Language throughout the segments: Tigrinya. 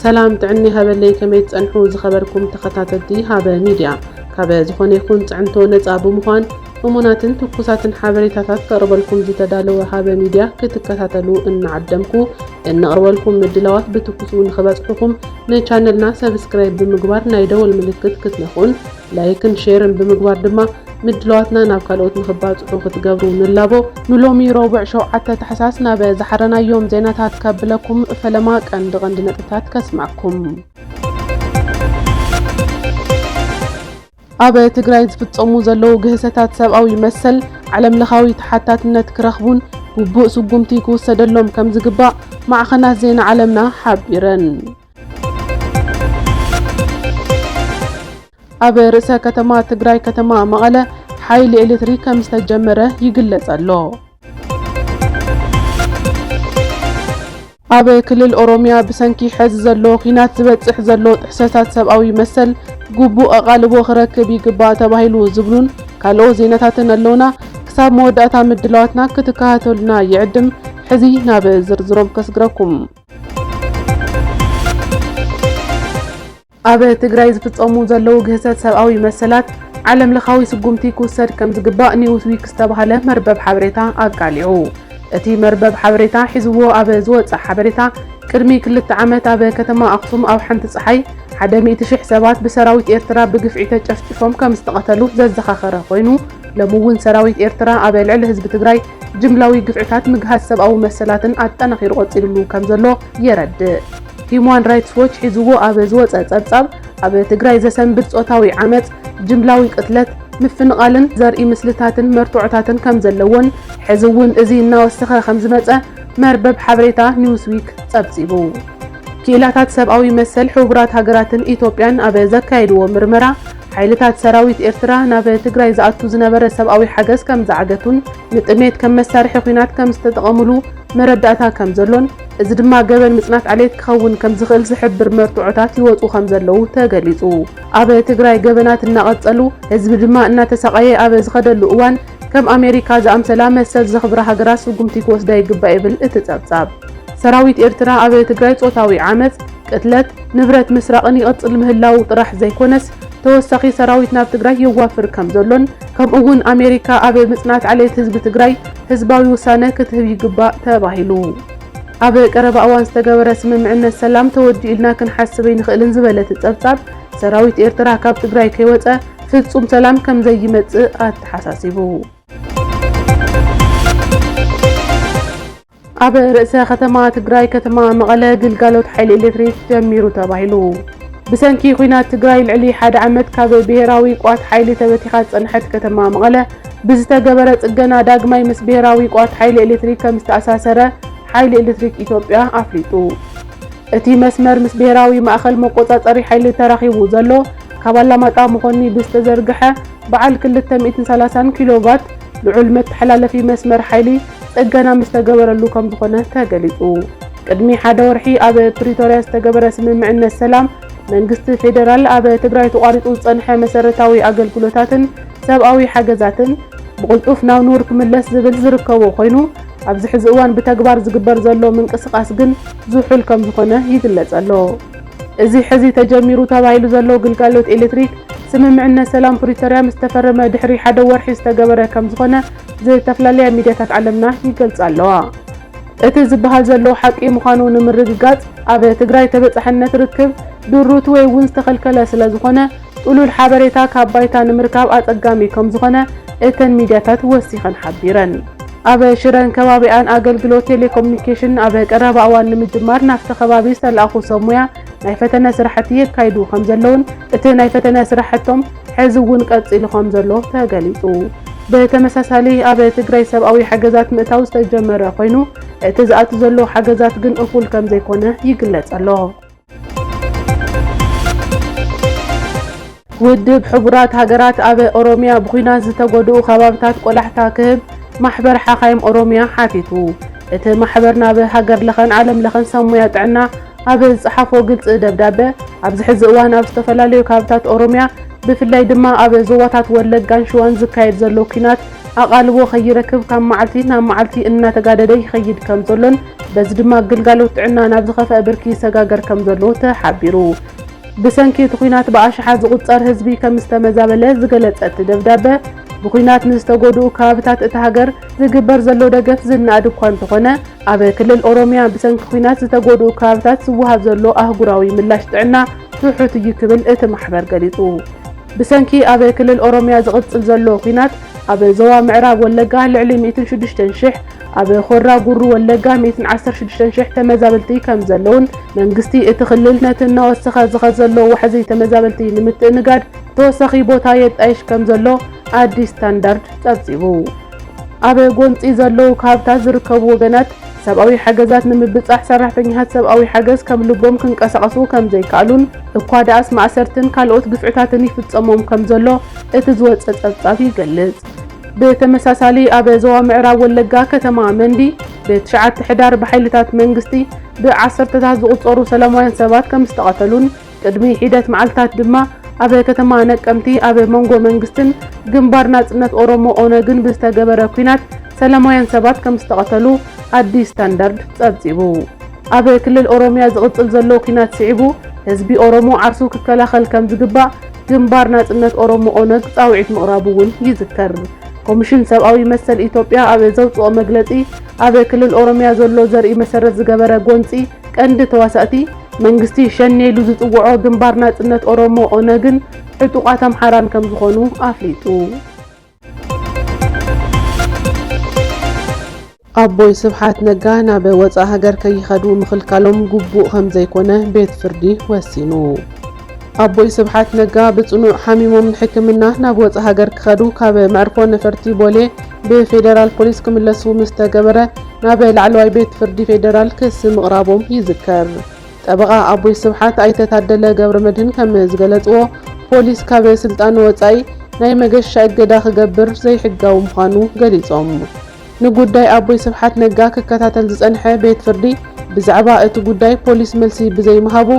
ሰላም ጥዕና ይሃበለይ፣ ከመይ ትጸንሑ ዝኸበርኩም ተኸታተልቲ ሃበ ሚድያ? ካበ ዝኾነ ይኹን ጽዕንቶ ነጻ ብምዃን እሙናትን ትኩሳትን ሓበሬታታት ከቕርበልኩም ዝተዳለወ ሃበ ሚድያ ክትከታተሉ እናዓደምኩ፣ እነቕርበልኩም ምድላዋት ብትኩሱ ንኽበጽሑኹም ንቻነልና ሰብስክራይብ ብምግባር ናይ ደወል ምልክት ክትነኽኡን ላይክን ሼርን ብምግባር ድማ ምድላዋትና ናብ ካልኦት ንኽባጽሑ ክትገብሩ ንላቦ። ንሎሚ ረቡዕ ሸውዓተ ታሕሳስ ናብ ዝሓረናዮም ዜናታት ከብለኩም ፈለማ ቀንዲ ቀንዲ ነጥብታት ከስማዕኩም። ኣብ ትግራይ ዝፍጸሙ ዘለዉ ግህሰታት ሰብኣዊ መሰል ዓለም ለኻዊ ተሓታትነት ክረኽቡን ግቡእ ስጉምቲ ክውሰደሎም ከም ዝግባእ ማዕኸናት ዜና ዓለምና ሓቢረን። ኣብ ርእሰ ከተማ ትግራይ ከተማ መቐለ ሓይሊ ኤሌክትሪክ ከም ዝተጀመረ ይግለጽ ኣሎ። ኣብ ክልል ኦሮሚያ ብሰንኪ ሕዚ ዘሎ ኲናት ዝበጽሕ ዘሎ ጥሕሰታት ሰብኣዊ መሰል ግቡእ ኣቓልቦ ክረክብ ይግባእ ተባሂሉ ዝብሉን ካልኦት ዜናታትን ኣለውና። ክሳብ መወዳእታ ምድላዋትና ክትከታተሉና ይዕድም። ሕዚ ናብ ዝርዝሮም ከስግረኩም። ኣብ ትግራይ ዝፍጸሙ ዘለዉ ግህሰት ሰብኣዊ መሰላት ዓለም ለኻዊ ስጉምቲ ክውሰድ ከም ዝግባእ ኒውስዊክ ዝተባህለ መርበብ ሓበሬታ ኣቃሊዑ። እቲ መርበብ ሓበሬታ ሒዝዎ ኣብ ዝወጸ ሓበሬታ፣ ቅድሚ ክልተ ዓመት ኣብ ከተማ ኣኽሱም ኣብ ሓንቲ ጸሓይ ሓደ ሚእቲ ሽሕ ሰባት ብሰራዊት ኤርትራ ብግፍዒ ተጨፍጭፎም ከም ዝተቐተሉ ዘዘኻኸረ ኮይኑ፣ ሎሚ እውን ሰራዊት ኤርትራ ኣብ ልዕሊ ህዝቢ ትግራይ ጅምላዊ ግፍዕታት ምግሃስ ሰብኣዊ መሰላትን ኣጠናኺሩ ቀጺሉሉ ከም ዘሎ የረድእ። ሂዩማን ራይትስ ዎች ሒዝዎ ኣብ ዝወጸ ጸብጻብ፣ ኣብ ትግራይ ዘሰንብድ ጾታዊ ዓመጽ፣ ጅምላዊ ቅትለት፣ ምፍንቓልን ዘርኢ ምስልታትን መርትዖታትን ከም ዘለዎን፣ ሕዚ እውን እዚ እናወሰኸ ከም ዝመጸ መርበብ ሓበሬታ ኒውስዊክ ጸብጺቡ። ክኢላታት ሰብኣዊ መሰል ሕቡራት ሃገራትን ኢትዮጵያን ኣብ ዘካየድዎ ምርመራ፣ ሓይልታት ሰራዊት ኤርትራ ናብ ትግራይ ዝኣቱ ዝነበረ ሰብኣዊ ሓገዝ ከም ዝዓገቱን ንጥሜት ከም መሳርሒ ኲናት ከም ዝተጠቐሙሉ መረዳእታ ከም ዘሎን፣ እዚ ድማ ገበን ምጽናት ዓሌት ክኸውን ከም ዝኽእል ዝሕብር መርትዖታት ይወጹ ከም ዘለዉ ተገሊጹ። ኣብ ትግራይ ገበናት እናቐጸሉ፣ ህዝቢ ድማ እናተሳቐየ ኣብ ዝኸደሉ እዋን፣ ከም ኣሜሪካ ዝኣምሰላ መሰል ዘኽብራ ሃገራት ስጉምቲ ክወስዳ ይግባእ ይብል እቲ ጸብጻብ። ሰራዊት ኤርትራ ኣብ ትግራይ ጾታዊ ዓመጽ፣ ቅትለት፣ ንብረት ምስራቕን ይቕጽል ምህላዉ ጥራሕ ዘይኮነስ፣ ተወሳኺ ሰራዊት ናብ ትግራይ የዋፍር ከም ዘሎን፣ ከምኡ እውን ኣሜሪካ ኣብ ምጽናት ዓሌት ህዝቢ ትግራይ ህዝባዊ ውሳነ ክትህብ ይግባእ ተባሂሉ። ኣብ ቀረባ እዋን ዝተገበረ ስምምዕነት ሰላም ተወዲኡ ኢልና ክንሓስብ ኣይንኽእልን ዝበለ እቲ ጸብጻብ፣ ሰራዊት ኤርትራ ካብ ትግራይ ከይወጸ ፍጹም ሰላም ከም ዘይመጽእ ኣተሓሳሲቡ። ኣብ ርእሰ ከተማ ትግራይ ከተማ መቐለ ግልጋሎት ሓይሊ ኤሌክትሪክ ጀሚሩ ተባሂሉ። ብሰንኪ ኲናት ትግራይ ልዕሊ ሓደ ዓመት ካብ ብሄራዊ ቋት ሓይሊ ተበቲኻ ዝጸንሐት ከተማ መቐለ ብዝተገበረ ጽገና ዳግማይ ምስ ብሄራዊ ቋት ሓይሊ ኤሌክትሪክ ከም ዝተኣሳሰረ ሓይሊ ኤሌክትሪክ ኢትዮጵያ ኣፍሊጡ። እቲ መስመር ምስ ብሄራዊ ማእኸል መቆጻጸሪ ሓይሊ ተራኺቡ ዘሎ፣ ካብ ኣላማጣ መኾኒ ብዝተዘርግሐ በዓል ክልተ ሚእትን ሰላሳን ኪሎ ቫት ልዑል መተሓላለፊ መስመር ሓይሊ ጽገና ምስ ተገበረሉ ከም ዝኾነ ተገሊጹ። ቅድሚ ሓደ ወርሒ ኣብ ፕሪቶርያ ዝተገበረ ስምምዕነት ሰላም፣ መንግስቲ ፌደራል ኣብ ትግራይ ተቋሪጹ ዝጸንሐ መሰረታዊ ኣገልግሎታትን ሰብኣዊ ሓገዛትን ብቕልጡፍ ናብ ንቡር ክምለስ ዝብል ዝርከቦ ኮይኑ፣ ኣብዚ ሕዚ እዋን ብተግባር ዝግበር ዘሎ ምንቅስቓስ ግን ዝሑል ከም ዝኾነ ይግለጽ ኣሎ። እዚ ሕዚ ተጀሚሩ ተባሂሉ ዘሎ ግልጋሎት ኤሌክትሪክ፣ ስምምዕነት ሰላም ፕሪቶርያ ምስ ተፈረመ ድሕሪ ሓደ ወርሒ ዝተገበረ ከም ዝኾነ ዝተፈላለያ ሚድያታት ዓለምና ይገልጻ ኣለዋ። እቲ ዝበሃል ዘሎ ሓቂ ምዃኑ ንምርግጋጽ፣ ኣብ ትግራይ ተበጻሕነት ርክብ ድሩት ወይ እውን ዝተኸልከለ ስለ ዝኾነ፣ ጥሉል ሓበሬታ ካብ ባይታ ንምርካብ ኣጸጋሚ ከም ዝኾነ እተን ሚድያታት ወሲኸን ሓቢረን። ኣብ ሽረን ከባቢኣን ኣገልግሎት ቴሌኮሙኒኬሽን ኣብ ቀረባ እዋን ንምጅማር ናብቲ ከባቢ ዝተላእኹ ሰብ ሞያ ናይ ፈተነ ስራሕቲ የካይዱ ከም ዘለውን፣ እቲ ናይ ፈተነ ስራሕቶም ሕዚ እውን ቀጺሉ ከም ዘሎ ተገሊጹ። ብተመሳሳሊ ኣብ ትግራይ ሰብኣዊ ሓገዛት ምእታው ዝተጀመረ ኮይኑ፣ እቲ ዝኣቱ ዘሎ ሓገዛት ግን እኹል ከም ዘይኮነ ይግለጽ ኣሎ። ውድብ ሕቡራት ሃገራት ኣብ ኦሮሚያ ብኲናት ዝተጎድኡ ከባብታት ቆላሕታ ክህብ ማሕበር ሓኻይም ኦሮሚያ ሓቲቱ። እቲ ማሕበር ናብ ሃገር ለኸን ዓለም ለኸን ሰብ ሞያ ጥዕና ኣብ ዝጸሓፎ ግልጺ ደብዳበ፣ ኣብዚ ሕዚ እዋን ኣብ ዝተፈላለዩ ከባብታት ኦሮሚያ፣ ብፍላይ ድማ ኣብ ዞባታት ወለጋን ሽዋን ዝካየድ ዘሎ ኲናት ኣቓልቦ ከይረክብ ካብ መዓልቲ ናብ መዓልቲ እናተጋደደ ይኸይድ ከም ዘሎን በዚ ድማ ግልጋሎት ጥዕና ናብ ዝኸፍአ ብርኪ ይሰጋገር ከም ዘሎ ተሓቢሩ። ብሰንኪ እቲ ኲናት ብኣሽሓት ዝቑጸር ህዝቢ ከም ዝተመዛበለ ዝገለጸ እቲ ደብዳበ፣ ብኲናት ንዝተጎድኡ ከባብታት እታ ሃገር ዝግበር ዘሎ ደገፍ ዝነኣድ እኳ እንተኾነ፣ ኣብ ክልል ኦሮሚያ ብሰንኪ ኲናት ዝተጎድኡ ከባብታት ዝወሃብ ዘሎ ኣህጉራዊ ምላሽ ጥዕና ትሑት እዩ ክብል እቲ ማሕበር ገሊጹ። ብሰንኪ ኣብ ክልል ኦሮሚያ ዝቕጽል ዘሎ ኲናት፣ ኣብ ዞባ ምዕራብ ወለጋ ልዕሊ ሚእትን ሽዱሽተን ሽሕ፣ ኣብ ኾራ ጉሩ ወለጋ ሚእትን ዓሰርተ ሽዱሽተን ሽሕ ተመዛበልቲ ከም ዘለውን መንግስቲ እቲ ክልል ነቲ እናወሰኸ ዝኸድ ዘሎ ዋሕዚ ተመዛበልቲ ንምትእንጋድ ተወሳኺ ቦታ የጣይሽ ከም ዘሎ ኣዲስ ስታንዳርድ ጸብጺቡ። ኣብ ጎንጺ ዘለዉ ካብታት ዝርከቡ ወገናት ሰብኣዊ ሓገዛት ንምብጻሕ ሰራሕተኛታት ሰብኣዊ ሓገዝ ከም ልቦም ክንቀሳቐሱ ከም ዘይከኣሉን እኳ ደኣስ ማእሰርትን ካልኦት ግፍዕታትን ይፍጸሞም ከም ዘሎ እቲ ዝወጸ ጸብጻብ ይገልጽ። ብተመሳሳሊ ኣብ ዞባ ምዕራብ ወለጋ ከተማ መንዲ ብትሽዓተ ሕዳር ብሓይልታት መንግስቲ ብዓሰርተታት ዝቑጸሩ ሰላማውያን ሰባት ከም ዝተቐተሉን ቅድሚ ሒደት መዓልታት ድማ ኣብ ከተማ ነቀምቲ ኣብ መንጎ መንግስትን ግንባር ናጽነት ኦሮሞ ኦነግን ብዝተገበረ ኲናት ሰላማውያን ሰባት ከም ዝተቐተሉ ኣዲስ ስታንዳርድ ጸብጺቡ። ኣብ ክልል ኦሮሚያ ዝቕጽል ዘሎ ኲናት ስዒቡ ህዝቢ ኦሮሞ ዓርሱ ክከላኸል ከም ዝግባእ ግንባር ናጽነት ኦሮሞ ኦነግ ጻውዒት ምቕራቡ እውን ይዝከር። ኮሚሽን ሰብኣዊ መሰል ኢትዮጵያ ኣብ ዘውጽኦ መግለጺ፣ ኣብ ክልል ኦሮሚያ ዘሎ ዘርኢ መሰረት ዝገበረ ጎንጺ ቀንዲ ተዋሳእቲ መንግስቲ ሸኔ ኢሉ ዝጽውዖ ግንባር ናጽነት ኦሮሞ ኦነግን ዕጡቓት ኣምሓራን ከም ዝኾኑ ኣፍሊጡ። ኣቦይ ስብሓት ነጋ ናብ ወጻኢ ሃገር ከይኸዱ ምኽልካሎም ግቡእ ከም ዘይኮነ ቤት ፍርዲ ወሲኑ። ኣቦይ ስብሓት ነጋ ብጽኑዕ ሓሚሞም ንሕክምና ናብ ወጻኢ ሃገር ክኸዱ ካብ መዕርፎ ነፈርቲ ቦሌ ብፌደራል ፖሊስ ክምለሱ ምስ ተገበረ ናብ ላዕለዋይ ቤት ፍርዲ ፌደራል ክሲ ምቕራቦም ይዝከር። ጠበቓ ኣቦይ ስብሓት ኣይተ ታደለ ገብረመድህን ከም ዝገለጽዎ፣ ፖሊስ ካብ ስልጣኑ ወጻኢ ናይ መገሻ እገዳ ክገብር ዘይሕጋዊ ምዃኑ ገሊጾም። ንጉዳይ ኣቦይ ስብሓት ነጋ ክከታተል ዝጸንሐ ቤት ፍርዲ ብዛዕባ እቲ ጉዳይ ፖሊስ መልሲ ብዘይምሃቡ፣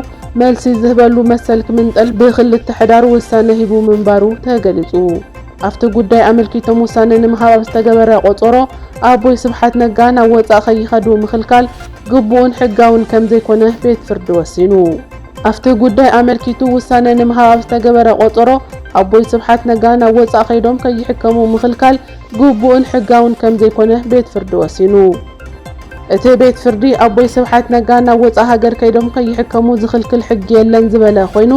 መልሲ ዝህበሉ መሰል ክምንጠል ብክልተ ሕዳር ውሳነ ሂቡ ምንባሩ ተገሊጹ። ኣብቲ ጉዳይ ኣመልኪቶም ውሳነ ንምሃብ ኣብ ዝተገበረ ቆጸሮ፣ ኣቦይ ስብሓት ነጋ ናብ ወጻኢ ከይኸዱ ምኽልካል ግቡእን ሕጋውን ከም ዘይኮነ ቤት ፍርዲ ወሲኑ። ኣብቲ ጉዳይ ኣመልኪቱ ውሳነ ንምሃብ ኣብ ዝተገበረ ቆጸሮ፣ ኣቦይ ስብሓት ነጋ ናብ ወጻኢ ከይዶም ከይሕከሙ ምኽልካል ግቡእን ሕጋውን ከም ዘይኮነ ቤት ፍርዲ ወሲኑ። እቲ ቤት ፍርዲ፣ ኣቦይ ስብሓት ነጋ ናብ ወጻኢ ሃገር ከይዶም ከይሕከሙ ዝኽልክል ሕጊ የለን ዝበለ ኮይኑ፣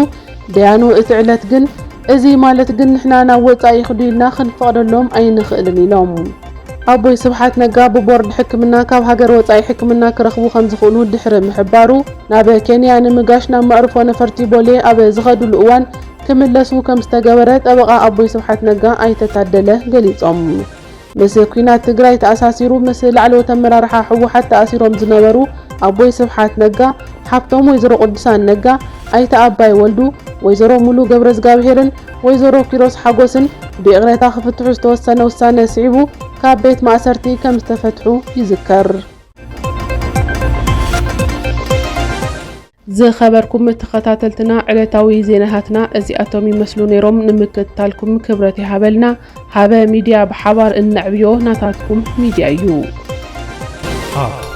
ደያኑ እቲ ዕለት ግን፣ እዚ ማለት ግን ንሕና ናብ ወጻኢ ይኽዱ ኢልና ክንፈቕደሎም ኣይንኽእልን ኢሎም። ኣቦይ ስብሓት ነጋ ብቦርድ ሕክምና ካብ ሃገር ወጻኢ ሕክምና ክረኽቡ ከም ዝኽእሉ ድሕሪ ምሕባሩ፣ ናብ ኬንያ ንምጋሽ ናብ መዕርፎ ነፈርቲ ቦሌ ኣብ ዝኸዱሉ እዋን ክምለሱ ከም ዝተገበረ ጠበቓ ኣቦይ ስብሓት ነጋ ኣይተ ታደለ ገሊጾም። ምስ ኲናት ትግራይ ተኣሳሲሩ ምስ ላዕለዎት ኣመራርሓ ህወሓት ተኣሲሮም ዝነበሩ ኣቦይ ስብሓት ነጋ፣ ሓፍቶም ወይዘሮ ቅዱሳን ነጋ፣ ኣይተ ኣባይ ወልዱ፣ ወይዘሮ ሙሉ ገብረዝጋብሄርን ወይዘሮ ኪሮስ ሓጎስን ብይቕሬታ ክፍትሑ ዝተወሰነ ውሳነ ስዒቡ ካብ ቤት ማእሰርቲ ከም ዝተፈትሑ ይዝከር። ዝኸበርኩም ተኸታተልትና፣ ዕለታዊ ዜናታትና እዚኣቶም ይመስሉ ነይሮም። ንምክትታልኩም ክብረት ይሃበልና። ሃበ ሚድያ፣ ብሓባር እነዕብዮ ናታትኩም ሚድያ እዩ። ሃብቲ